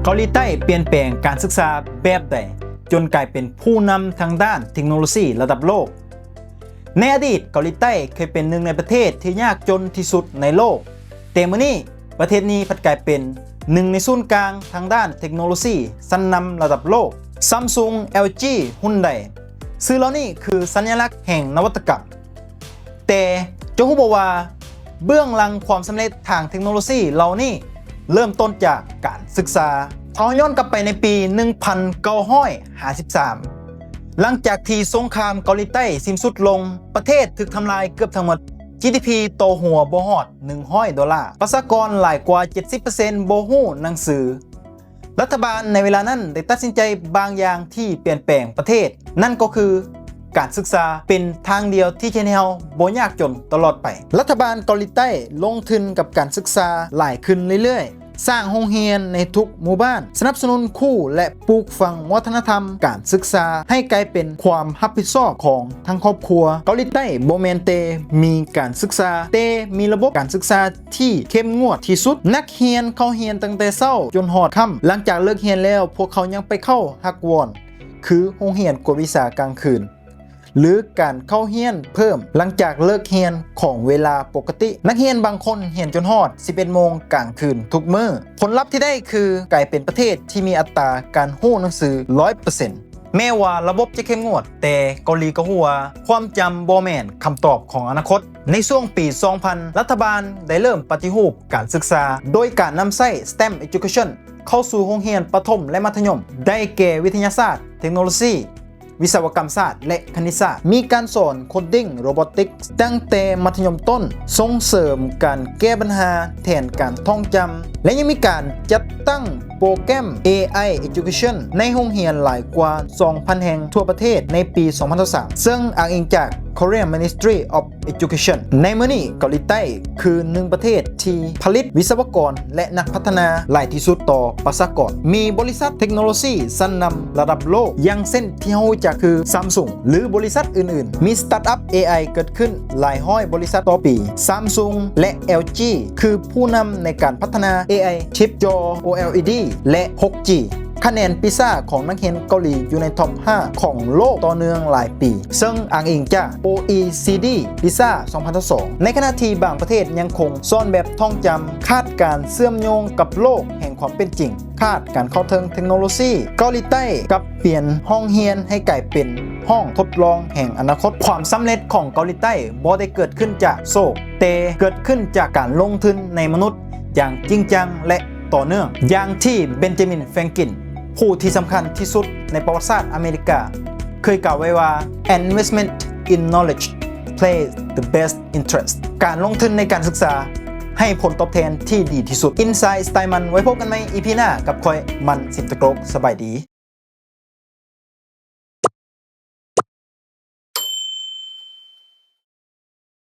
ເກົາຫຼີໃຕ້ປ່ຽນແປງການສຶກສາແບບໃດ ຈົນກາຍເປັນຜູ້ນຳທາງດ້ານເທັກໂນໂລຊີລະດັບໂລກ? ໃນອະດີດ, ເກົາຫຼີໃຕ້ເຄີຍເປັນໜຶ່ງໃນປະເທດທີ່ຍາກຈົນທີ່ສຸດໃນໂລກ, ແຕ່ມື້ນີ້ປະເທດນີ້ພັດກາຍເປັນໜຶ່ງໃນສູນກາງທາງດ້ານເທັກໂນໂລຊີຊັ້ນນຳລະດັບໂລກ. Samsung, LG, Hyundai ຊື່ເຫຼົ່ານີ້ຄືສັນຍາລັກແຫ່ງນະວັດຕະກຳ. ແຕ່ເຈົ້າຮູ້ບໍ່ວ່າ ເບື້ອງຫຼັງຄວາມສຳເລັດທາງເທັກໂນໂລຊີເຫຼົ່ານີ້ ເລີ່ມຕົ້ນຈາກການສຶກສາ. ເຮົາຍ້ອນກັບໄປໃນປີໜຶ່ງພັນເກົ້າຮ້ອຍຫ້າສິບສາມ ຫຼັງຈາກທີ່ສົງຄາມເກົາຫຼີໃຕ້ສິ້ນສຸດລົງ, ປະເທດຖືກທຳລາຍເກືອບທັງໝົດ, ຈີດີພີຕໍ່ຫົວບໍ່ຮອດໜຶ່ງຮ້ອຍໂດລາ, ປະຊາກອນຫຼາຍກວ່າເຈັດສິບເປີເຊັນບໍ່ຮູ້ໜັງສື. ລັດຖະບານໃນເວລານັ້ນໄດ້ຕັດສິນໃຈບາງຢ່າງທີ່ປ່ຽນແປງປະເທດ, ນັ້ນກໍຄືການສຶກສາເປັນທາງດຽວທີ່ຈະເຮັດໃຫ້ເຮົາບໍ່ຍາກຈົນຕະຫຼອດໄປ. ລັດຖະບານເກົາຫຼີໃຕ້ລົງທຶນກັບການສຶກສາຫຼາຍຂຶ້ນເລື້ອຍໆ, ສ້າງໂຮງຮຽນໃນທຸກໝູ່ບ້ານ, ສະໜັບສະໜູນຄູ ແລະ ປູກຝັງວັດທະນະທຳການສຶກສາໃຫ້ກາຍເປັນຄວາມຮັບຜິດຊອບຂອງທັງຄອບຄົວ. ເກົາຫຼີໃຕ້ບໍ່ແມ່ນແຕ່ມີການສຶກສາ, ແຕ່ມີລະບົບການສຶກສາ ທີ່ເຂັ້ມງວດທີ່ສຸດ. ນັກຮຽນເຂົ້າຮຽນຕັ້ງແຕ່ເຊົ້າຈົນຮອດຄ່ຳ. ຫຼັງຈາກເລີກຮຽນແລ້ວ, ພວກເຂົາຍັງໄປເຂົ້າຮັກວອນ, ຄືໂຮງຮຽນກວດວິຊາກາງຄືນ ຫຼື ການເຂົ້າຮຽນເພີ່ມຫຼັງຈາກເລີກຮຽນຂອງເວລາປົກກະຕິ. ນັກຮຽນບາງຄົນຮຽນຈົນຮອດສິບເອັດໂມງກາງຄືນທຸກມື້. ຜົນລັບທີ່ໄດ້ຄືກາຍເປັນປະເທດທີ່ມີອັດຕາການຮູ້ໜັງສືຮ້ອຍເປີເຊັນ. ແມ້ວ່າລະບົບຈະເຂັ້ມງວດ, ແຕ່ເກົາຫຼີກໍຮູ້ວ່າຄວາມຈຳບໍ່ແມ່ນຄຳຕອບຂອງອະນາຄົດ. ໃນຊ່ວງປີສອງພັນ, ລັດຖະບານໄດ້ເລີ່ມປະຕິຮູບການສຶກສາ ໂດຍການນຳໃຊ້ STEM Education ເຂົ້າສູ່ໂຮງຮຽນປະຖົມ ແລະ ມັດທະຍົມ, ໄດ້ແກ່ ວິທະຍາສາດ, ເທັກໂນໂລຊີ, ວິສະວະກຳສາດ ແລະ ຄະນິດສາດ. ມີການສອນ coding, robotics ຕັ້ງແຕ່ມັດທະຍົມຕົ້ນ, ສົ່ງເສີມການແກ້ບັນຫາແທນການທ່ອງຈຳ ແລະ ຍັງມີການຈັດຕັ້ງໂປຣແກຣມ ເອໄອ Education ໃນໂຮງຮຽນຫຼາຍກວ່າສອງພັນແຫ່ງທົ່ວປະເທດໃນປີສອງພັນຊາວສາມ ເຊິ່ງອ້າງອີງຈາກ Korean Ministry of Education. ໃນມື້ນີ້ເກົາຫຼີໃຕ້ຄືໜຶ່ງປະເທດທີ່ຜະລິດວິສະວະກອນ ແລະ ນັກພັດທະນາຫຼາຍທີ່ສຸດຕໍ່ປະຊາກອນ. ມີບໍລິສັດເທັກໂນໂລຊີຊັ້ນນຳລະດັບໂລກ, ຢ່າງເຊັ່ນທີ່ເຮົາຮູ້ຈັກຄື Samsung ຫຼື ບໍລິສັດອື່ນໆ. ມີສະຕາດອັບ ເອໄອ ເກີດຂຶ້ນຫຼາຍຮ້ອຍບໍລິສັດຕໍ່ປີ. Samsung ແລະ LG ຄືຜູ້ນຳໃນການພັດທະນາ ເອໄອ ຊິບຈໍ ໂອແອລອີດີ ແລະ ຫົກຈີ. ຄະແນນ PISA ຂອງນັກຮຽນເກົາຫຼີຢູ່ໃນທັອບຫ້າຂອງໂລກຕໍ່ເນື່ອງຫຼາຍປີ, ເຊິ່ງອ້າງອີງຈາກ ໂອອີຊີດີ PISA ສອງພັນຊາວສອງ. ໃນຂະນະທີ່ບາງປະເທດຍັງຄົງສອນແບບທ່ອງຈຳ, ຂາດການເຊື່ອມໂຍງກັບໂລກແຫ່ງຄວາມເປັນຈິງ, ຂາດການເຂົ້າເຖິງເທັກໂນໂລຊີ, ເກົາຫຼີໃຕ້ກັບປ່ຽນຫ້ອງຮຽນໃຫ້ກາຍເປັນຫ້ອງທົດລອງແຫ່ງອະນາຄົດ. ຄວາມສຳເລັດຂອງເກົາຫຼີໃຕ້ບໍ່ໄດ້ເກີດຂຶ້ນຈາກໂຊກ, ແຕ່ເກີດຂຶ້ນຈາກການລົງທຶນໃນມະນຸດຢ່າງຈິງຈັງ ແລະ ຕໍ່ເນື່ອງ, ຢ່າງທີ່ Benjamin Franklin ຜູ້ທີ່ສຳຄັນທີ່ສຸດໃນປະຫວັດສາດອາເມລິກາ ເຄີຍກ່າວໄວ້ວ່າ An investment in knowledge pays the best interest. ການລົງທຶນໃນການສຶກສາໃຫ້ຜົນຕອບແທນທີ່ດີທີ່ສຸດ. Insight Style ມັນ, ໄວ້ພົບກັນໃໝ່ ອີພີ ໜ້າກັບຂ້ອຍ ມັນ ສິບຕະໂກກ. ສະບາຍດີ.